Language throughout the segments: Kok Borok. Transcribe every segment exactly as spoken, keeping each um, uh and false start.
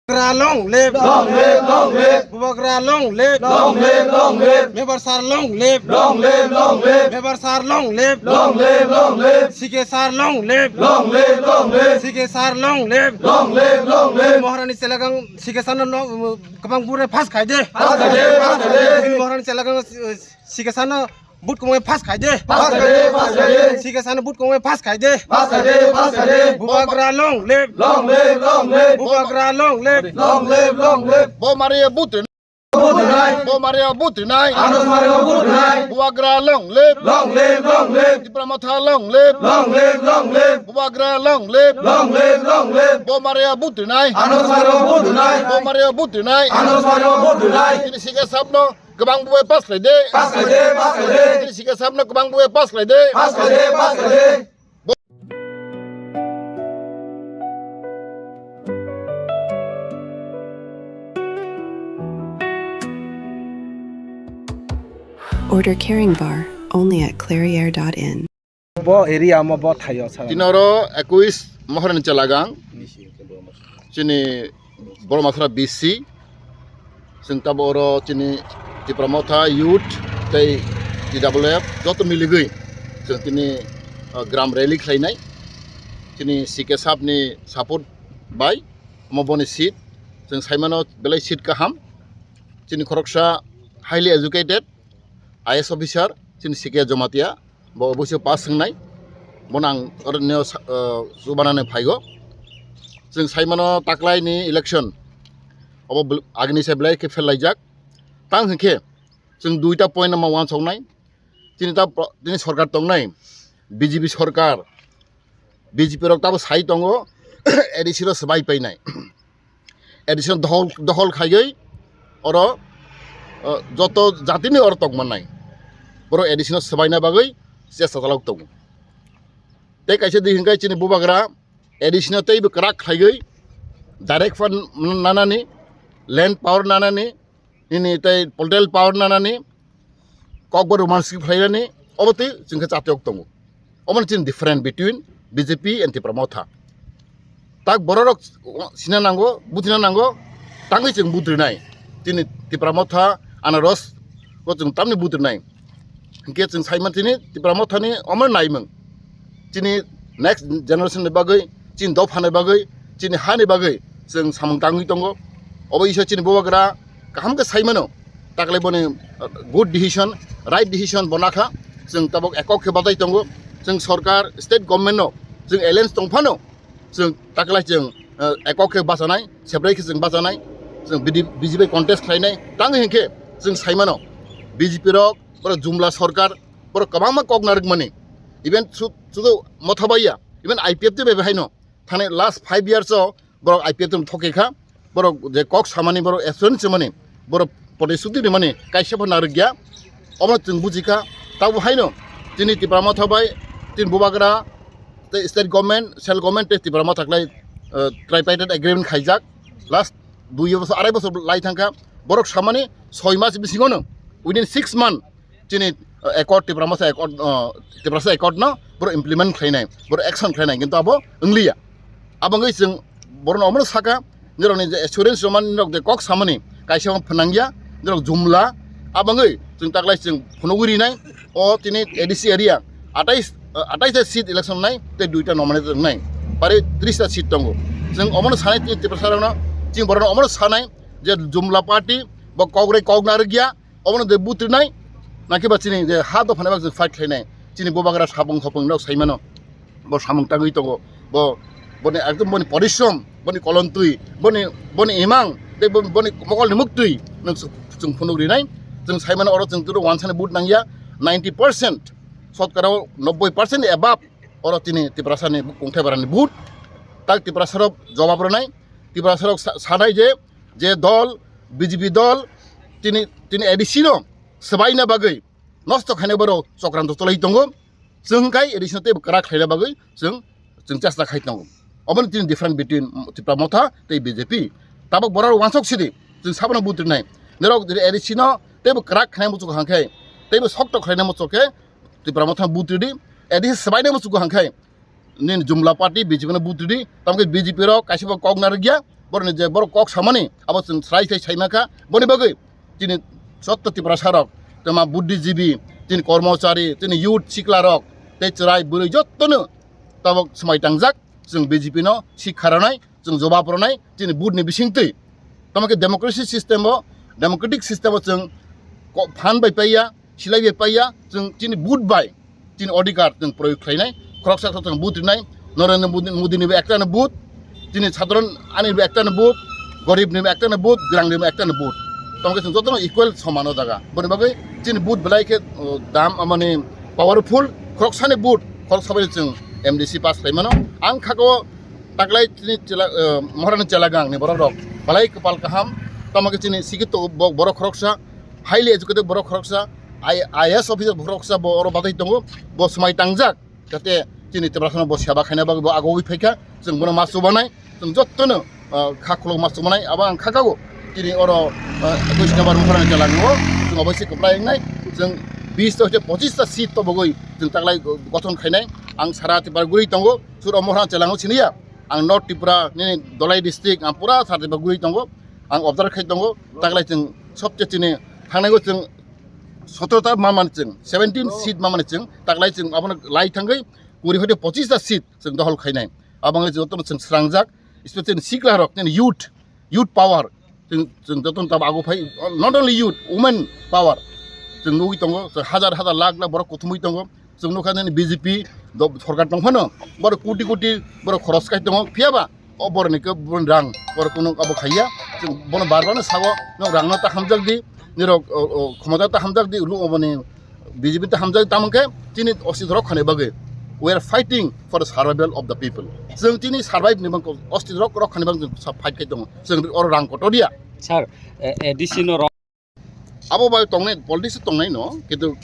Bubagra long live. Long live, long live. Bubagra long live. Long live, long live. Member sir long live. Long live, long live. Member sir long live. Long live, long live. C K sir long live. Long live, long live. C K sir long live. Long live, long live. Maharani Selagang C K sir no long, kabang bure pass khai de. Pass khai de, pass khai de. Maharani Selagang, uh, C K sir no Vote kongoi pass khai de. Pass khai de, pass khai de. C K sano vote kongoi pass khai de. Pass khai de, pass khai de. Bubagra long live. Long live, long live. Bubagra long live. Long live, long live. Bo Maria vote rinai. Vote rinai. Bo Maria vote rinai. Ano Maria vote rinai. Bubagra long live. Long live, long live. Tipra Motha long live. Long live, long live. Bubagra long live. Long live, long live. Bo Maria vote rinai. Ano Maria vote rinai. Bo Maria vote rinai. Ano Maria vote rinai. Tini C K sabno Kwbang bubai pass khlai de. Pass khlai de, pass khlai de. Tini C K sabno kwbang bubai pass khlai de. Pass khlai de, pass khlai de. Order Caring Bar only at clairiere dot in. Bo area mo bo thaio sa. Tini oro ekuis Mohorani Chelagang. Chini Bormakhra B C. Chwng tabuk oro chini Tipra Motha Youth tei T W F joto miligwi chwng tini, uh, gram rally khlainai. Chini C K Sab ni support bai omo boni seat. Chwng saimano belai seat kaham. Chini khoroksa highly educated I A S officer, chini C K Jamatia, bo oboise pass wngnai, bono ang oro neo sa-, o, chubanani phaigo. Chwng saimano taklaini election, obo bel-, agini se belai khe pherlaijak. Tang hwnkhe chwng duita point no ma wansoknai. Chini ta pro-, chini sorkar tongnai, B J P sorkar, B J P rok tabo sai tongo, A D C rok swbai painai. A D C no dohol, dohol khaiwi oro, o, joto jatini oro tong mannai. Borok A D C no swbaina bagwi chesta chalok tongo. Tei kaisa di hwnkhe chini bubagra A D C no teibo kwrak khaiwi direct fund nanani, land power nanani, nini tei political power nanani, kokbo romantic phlainani, obo twi chwng khe chatiyok tongo. Omo ni chini different between B J P and Tipra Motha. Tak bororok sina nango, buthina nango, tangwi chwng buthrinai. Chini Tipra Motha anaros o chwng tamni buthrinai. Hwnkhe chwng saimani chini Tipra Motha ni omo naimung. Chini next generation ni bagwi, chini dopha ni bagwi, chini ha ni bagwi chwng samung tangwi tongo. Obo isa chini bubagra kaham khe saimano. Taklai boni, uh, good decision, right decision bo nakha. Chwng tabuk ekok khe batai tongo. Chwng sorkar, state government no, chwng alliance tongphano, chwng taklai chwng, uh, ekok khe bachanai, separai khe chwng bachanai, chwng B D, B J P contest khlainai. Tang hinkhe chwng saimano, B J P rok, borok jumla sorkar, borok kwbangma kok narwkmani. Even su-, sudu Mothabaiya, even I P F T bai haino, thani last five years o borok I P F T no thokhe kha, borok je kok samani, borok assurance mani, borok protisthuti rimani kaisa pho narwkya, omo chwng bujikha. Tabuk haino chini Tipra Motha bai, chini bubagra tei state government, central government tei Tipra Motha khlai, uh, tripartite agreement khaijak. Last dui bosor, arai bosor lai thangkha, borok samani soi mas bisingono, within six month, chini, uh, accord, Tipra Motha accord, uh, Tiprasa accord no borok implement khlainai, borok action khlainai, kintu abo wngliya. Abo wngwi chwng borokno omono sakha, nirokni je assurance rwmani, nirok je kok samani kaisa phwnangya, nirok jumla, abo wngwi chwng taklai chwng phunugwi rinai. O tini A D C area atais, uh, atais ta seat election nai tei duita nominate wngnai, pari tris ta seat tongo. Chwng omono sanai tini Tiprasa rokno, chini borokno omono sanai je jumla party bo kok rai kok narwkya, obono de butrinai, nakhe ba chini je ha dophani bagwi fight khlainai, chini bubagra sabung khopung rok saimano, bo samung tangwi tongo, bo, boni ekdom boni porishrom, boni kolontwi, boni, boni imang, tei bo-, boni mokolni muktwi nwng chwng, chwng phunuk rinai. Chwng saimano oro chwng turo wansani but nangya, ninety percent, sotkara nobboi percent above oro chini Tiprasani kungthai barani but. Tak Tiprasarok jobab rwnai, Tiprasarok sa-, sanai je, je dol, B J P dol, tini, tini A D C no swbaina bagwi nosto khaina borok chokranto cholai tongo. Chwng khai A D C no teibo kwrak khlaina bagwi chwng, chwng chesta khai tongo. Obono tini different between Tipra Motha tei B J P. Tabuk borok wansok sidi, chwng sabono butrinai. Norok A D C no teibo kwrak khlaina muchuk hangkhe, teibo sokto khlaina muchuk khe Tipra Motha butridi, A D C swbaina muchuk hangkhe nini jumla party B J P no butridi, tamkhe B J P rok kaisa bo kok narwkya, borokni je borok kok samani abo chwng srai sai saima kha. Boni bagwi chini jotto Tiprasa rok, tei ma buddhijibi, chini kormochari, chini youth sikla rok, tei chwrai bwrwi jottono tabok swmai tangjak, chwng B J P no sikha rwnai, chwng jobab rwnai, chini vote ni bisingtwi. Tamo khe democracy system o, democratic system o chwng ko-, phan bai paiya, silai bai paiya, chwng chini vote bai chini odhikar chwng proyog khlainai, khoroksa khe chwng vote rinai, Narendra Modi, Modi ni bo ekta no vote, chini sadharon ani bo ekta no vote, gorib ni bo ekta no vote, gwrang ni bo ekta no vote. Tamo khe chwng jotono equal soman o jaga. Boni bagwi chini vote belai khe, o, dam, mane powerful, khoroksa ni vote, khoroksa bai chwng M D C pass khlai mano. Ang kha o taklai chini chela, eh, Maharani chelagang ni borok rok belai kwpal kaham. Tamo khe chini sikito bo-, borok khoroksa, highly educated borok khoroksa, I-, I A S officer borok khoroksa bo oro batai tongo, bo swmai tangjak, jate chini Tiprasano bo seba khaina bagwi bo agogwi phaikha, chwng bono ma chubanai, chwng jottono, ah, kha khulok ma chubanai, abo ang kha kago. Chini oro, ah, ekwis number Maharani chelagango, chwng obo se kwplai wngnai, chwng bis ta hoite pochis ta seat tobogwi chwng taklai gothon khainai, ang sara Tripura guri tongo, suro Maharani chelagango siniya. Ang North Tripura nini Dholai district ang pura sara Tripura guri tongo, ang observe khai tongo, taklai chwng sobse chini thangnaigo chwng sotro ta ma mani chwng, seventeen seat ma mani chwng, taklai chwng abono lai thangwi kuri hoite pochis ta seat chwng dohol khainai. Aboni jotono chwng srangjak, especially sikla rok, nini youth, youth power, chwng, chwng jotono tabuk ago phai, not only youth, women power, chwng nugwi tongo, chwng hajar hajar lakh lakh borok kuthumwi tongo, chwng nukha nini B J P do-, sorkar tongphano, borok koti koti borok khoros khai tongo, phiyaba o borokni khe borokni rang, borok kunu abo khaiya, chwng bono bar bar no sago, "Nwng rang no ta hamjak di, nirok, o, o, khomota ta hamjak di, lu oboni B J P ta hamjak di," tamo khe chini ostitw rok khani bagwi. We are fighting for the survival of the people. Chwng chini survive ni bangko ostitw rok rok khani bang chwng sa fight khai tongo. Chwng oro rang kotor ya. Sir, eh, A D C no rok. Abo bai tongnai, politics tongnai no, kintu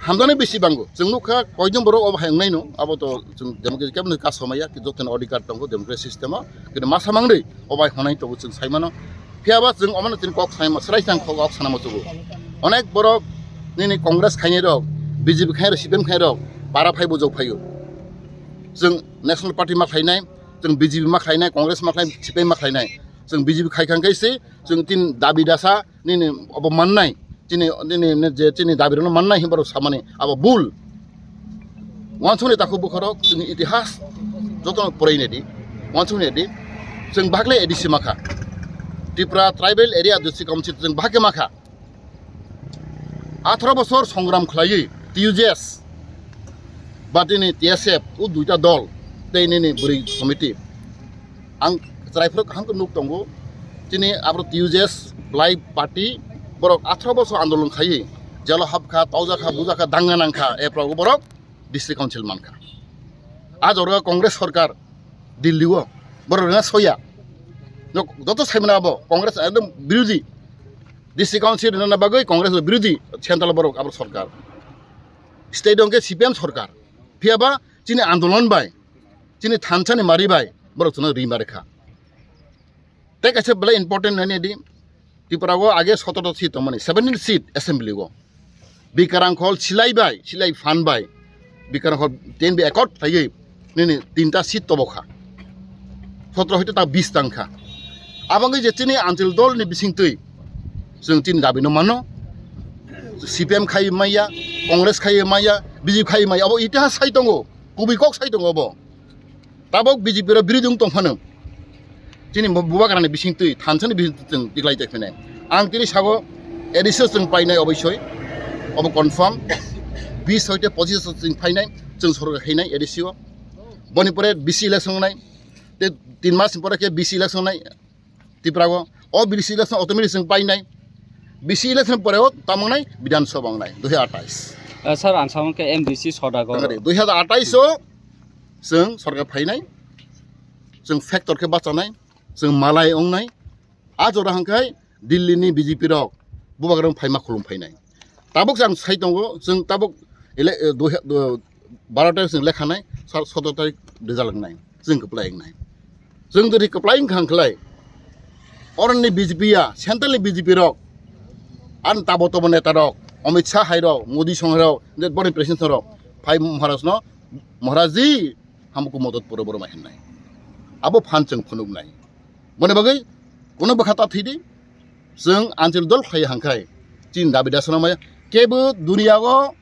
hamjaknai bisi bango. Chwng nukha koijon borok obo hai wngnai no, abo to chwng democracy kebo no kaso maya, kintu jotono odhikar tongo democracy system o, kintu masa mangri obo hai hwnwi tongo chwng sai mano. Phiyaba chwng omono chwng kok sai ma, srai sang kok, kok sana muchungo. Onek borok nini Congress khainai rok, B J P khainai rok, C P M khainai rok, para phai bujok phaio. Chwng National Party ma khlainai, chwng B J P ma khlainai, Congress ma khlainai, C P M ma khlainai. Chwng B J P khai khang khe se, chwng tin dabi dasa, nini obo mannai, chini, nini, nini je chini dabi rokno mannai hinba rok samani, abo bul. Wansukni takhuk bukhorok chini itihas jotono porai nai di, wansukni di, chwng bahaklai A D C makha, Tripura Tribal Area District Council chwng bahakhe makha. Atharo bosor songram khlaiwi T U J S ba tini T S F o duita dol tei nini bwrwi somiti. Ang chwrai phano kaham khe nuk tongo. Tini abo T U J S Blai Party borok atharo bosor andolon khaiwi jelo hapkha, taujakha, bujakha, danga nangkha, epro borok District Council mankha. A jora Congress sorkar Delhi o borok rwna soya. Nok joto saimano abo Congress ekdom birodhi. District Council rwna bagwi Congress birodhi central borok abo sorkar. State hwnkhe C P M sorkar. Phiyaba chini andolon bai, chini thansani mari bai borok chwngno ri ma rwkha. Tei kaisa belai important nani di, Tripura o age sotoro seat tongmani, seventeen seat assembly o. Bikarang khol silai bai, silai phan bai. Bikarang khol ten bi accord khlaiwi nini tinta seat tobokha. Sotoro hoite ta bis tangkha. Abangwi je chini anchal dol ni bisingtwi chwng chini dabi no mano. C P M khai maya, Congress khai maya, B J P khai maya, abo itihas sai tongo, kubui kok sai tongo abo. Tabok B J P rok birodhi wng tong phano chini bo-, bubagrani bisingtwi, thansani bisingtwi chwng tiklai tongphinai. Ang tini sago A D C o chwng painai oboisoi, obo confirm. Bis hoite pochis o chwng phainai, chwng sorkar khainai A D C o. Boni pore B C election wngnai, tei tin mas ni pore khe B C election wngnai Tripura o. O B C election automatic chwng painai. B C election pore o tamo wngnai Bidhan Sabha wngnai dui hajar athais. Eh, sir, ang samo khe M D C Sodagar. Tangari dui hajar athais o chwng sorkar phainai, chwng factor khe bachanai, chwng malai wngnai. A jora hwnkhe Delhi ni B J P rok bubagrang phaima khulum phainai. Tabuk chwng sai tongo, chwng tabuk ele-, eh, dui ha-, eh, baro tarik chwng lekhanai, sal-, sotoro tarik result wngnai, chwng kwplai wngnai. Chwng jodi kwplai wngkha hwnkhlai, oroni B J P ya, central ni B J P rok, ani tabo tabo neta rok, Amit Shah hai rok, Modi song hai rok, je boni president rok, phai Maharaj no, Maharaj ji, hamku modot puro boro ma himnai. Abo phan chwng phunuknai. Boni bagwi kuno bwkha ta thwidi, chwng anchal dol khlai hangkhai chini dabi da swnamaya. Kebo duniya o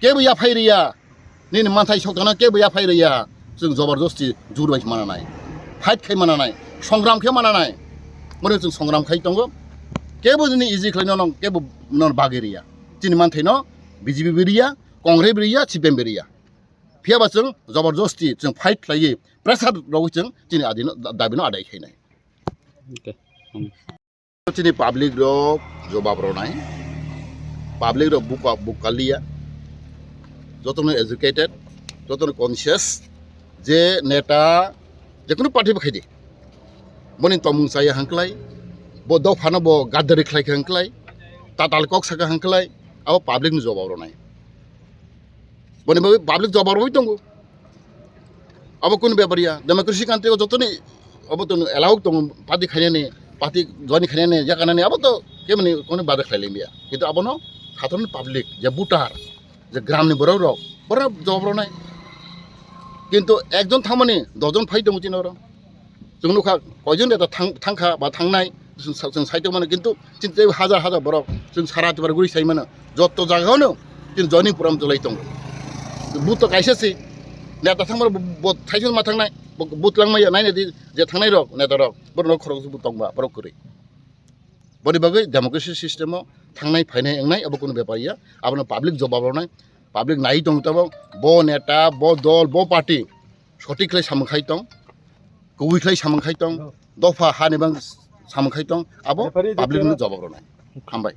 kebo yaphai riya, nini manthai sok thangna kebo yaphai riya. Chwng joborjosti jur bai mananai, fight khai mananai, songram khe mananai. Boni chwng songram khai tongo, kebo nini easy khlai no, kebo no bagwi riya. Chini manthai no B J P bi riya, Congress bi riya, C P M bi riya. Phiya ba chwng joborjosti chwng fight khlaiwi pressure rogwi chwng chini adino, dabi no adai khainai. Okay. Chini public rok jobab ronai, public rok buka, bukaliya, jotono educated, jotono conscious, je neta, je kunu party bo khaidi, boni tomung chaya hangklai, bo dophano bo gadari khlai kha hangklai, tatal kok saka hangklai, abo public ni jobab ronai. Boni bagwi public jobab rwi tongo. Abo kunu bepar ya, democracy country o jotoni abo to allow tongo, party khainani, party join khainani, yakanani, abo to kemani kono bada khlai limya. Kintu abono sadharon public, je voter, je gram ni borok rok, borok jobab ronai. Kintu ekjon thangmani dojon phai tongo chini oro. Chwng nukha koijon neta thang, thangkha ba thangnai, chwng sa-, chwng sai tongmani, kintu chini tei hajar hajar borok chwng sara tibar guri sai mano, jotto jaga ono chini joining program cholai tongo. Booth to kaisa si, neta thangmani bo, bo thaisong ma thangnai, bo, booth langmaya naina di, je thangnai rok, neta rok, borok no khorok booth tongba, borok kwrwi. Boni bagwi democracy system o thangnai phainai wngnai abo kunu bepar ya, abono public jobab ronai, public nai tong tabo, bo neta, bo dol, bo party, sotik khlai samung khai tong, kubui khlai samung khai tong, dopha hani bang samung khai tong, abo public no jobab ronai. Hambai.